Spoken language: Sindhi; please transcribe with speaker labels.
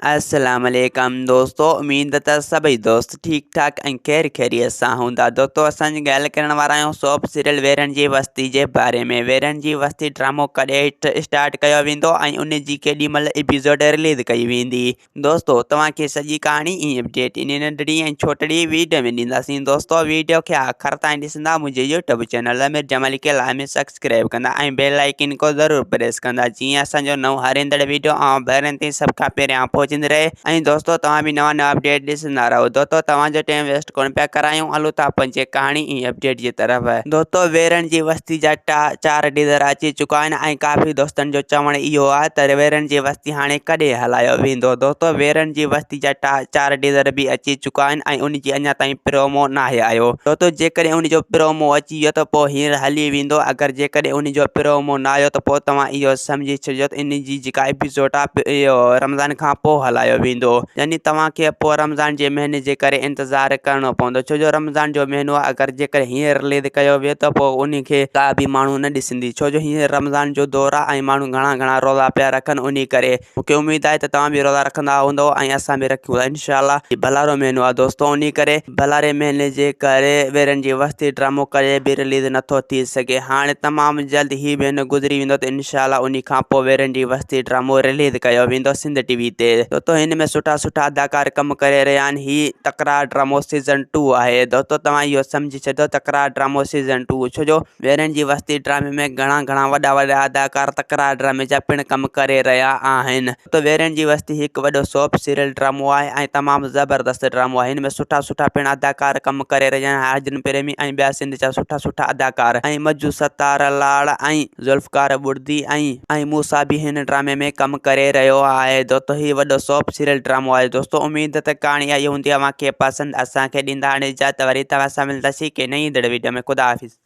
Speaker 1: السلام عليڪم دوستو اميد ته سڀئي دوست ٺيڪ ٺاڪ ۽ خير خيريت سان هوندا دوستو اسان جي ڳالهه ڪرڻ وارا آهيون سوپ سيريل ويرن جي وستي جي باري ۾ ويرن جي وستي ڊرامو ڪڏهن اسٽارٽ ڪيو ويندو ۽ ان جي ڪيڏي مهل ايپيسوڊ رليز ڪئي ويندي دوستو توهان کي سڄي ڪهاڻي ۽ اپڊيٽ ان ننڍڙي ۽ ڇوٽڙي ويڊيو ۾ ڏينداسين دوستو ويڊيو کي آخر تائين ڏسندا منهنجي يوٽيوب چينل امير جمالي کي لائڪ سبسڪرائب ڪندا ۽ بيل آئيڪن کو ضرور پريس ڪندا جيئن اسان جو نئون هر ايندڙ ويڊيو اوهان ڀائرن تائين سڀ کان پهريان پهچندي رهي ۽ دوستو توهان به نوان نوان اپڊيٽ ڏسندا رهو دوستو توهان جو ٽائيم ويسٽ ڪونه پيا ڪرايون هلون ٿا پنهنجي ڪهاڻي ۽ اپڊيٽ جي طرف. دوستو ويرن جي وستي جا چار ڊيزر اچي چڪا آهن ۽ ڪافي دوستن جو چوڻ اهو آهي ته ويرن جي وستي هاڻي ڪڏهن هلايو ويندو دوستو ويرن جي وستي جا چار ڊيزر به اچي چڪا آهن ۽ ان جي اڃا تائين پرومو ناهي آيو دوستو جيڪڏهن ان جو پرومو اچي ويو ته پوء هينئر هلي ويندو اگر جيڪڏهن ان جو پرومو نه آيو ته پوء توهان اهو سمجهي ڇڏجو ته ان جي جيڪا ايپيسوڊ آهي اهو رمضان کان پوء هلايو ويندو يعني توهان کي پوء رمضان جي مهيني جي ڪري انتظار ڪرڻو پوندو ڇو جو رمضان جو مهينو آهي اگر جيڪڏهن هينئر رليز ڪيو ويو ته پوء ان کي ڪا به ماڻهو نه ڏسندي ڇو جو هينئر رمضان جو دور آهي ۽ ماڻهو گهڻا گهڻا روزا پيا رکن انهي ڪري مون کي اميد آهي ته توهان به روزا رکندا هوندؤ ۽ اسان به رکيون ٿا انشاء الله هي ڀلارو مهينو آهي دوستو انهي ڪري ڀلاري مهيني جي ڪري ويرن جي وستي ڊرامو ڪڏهن به رليز نٿو ٿي سگهي هاڻي تمام جلد هي مهينو گذري ويندو ته انشاء الله انهي کان پوء ويرن جي وستي ڊرامو رليز ڪيو ويندو سنڌ ٽي وي تي دوستو هن ۾ سٺا سٺا اداڪار ڪم ڪري رهيا آهن هي تڪرار ڊرامو سيزن ٽو آهي دوستو توهان اهو سمجهي ڇڏيو تڪرار ڊرامو سيزن ٽو ڇو جو ويرن جي وستي ڊرامي ۾ گهڻا گهڻا وڏا وڏا اداڪار تڪرار ڊرامي جا پڻ ڪم ڪري رهيا آهن. ته ويرن جي وستي هڪ وڏو سوپ سيريل ڊرامو آهي ۽ تمام زبردست ڊرامو آهي هن ۾ سٺا سٺا پڻ اداڪار ڪم ڪري رهيا آهن حاجن پريمي ۽ ٻيا سنڌ جا سٺا سٺا اداڪار ۽ مجو ستار لاڙ ۽ ذوالفقار ٻڙدي ۽ ۽ موسيٰ به هن ڊرامي ۾ ڪم ڪري رهيو آهي دوستو هي وڏو سوپ سيريل ڊرامو آهي دوستو اميد ته ڪهاڻي آئي هوندي اوهان کي پسند اسان کي ڏيندا هاڻي اجازت وري توهان سان ملنداسين ڪنهن نئين ايندڙ ويڊيو ۾ خدا حافظ.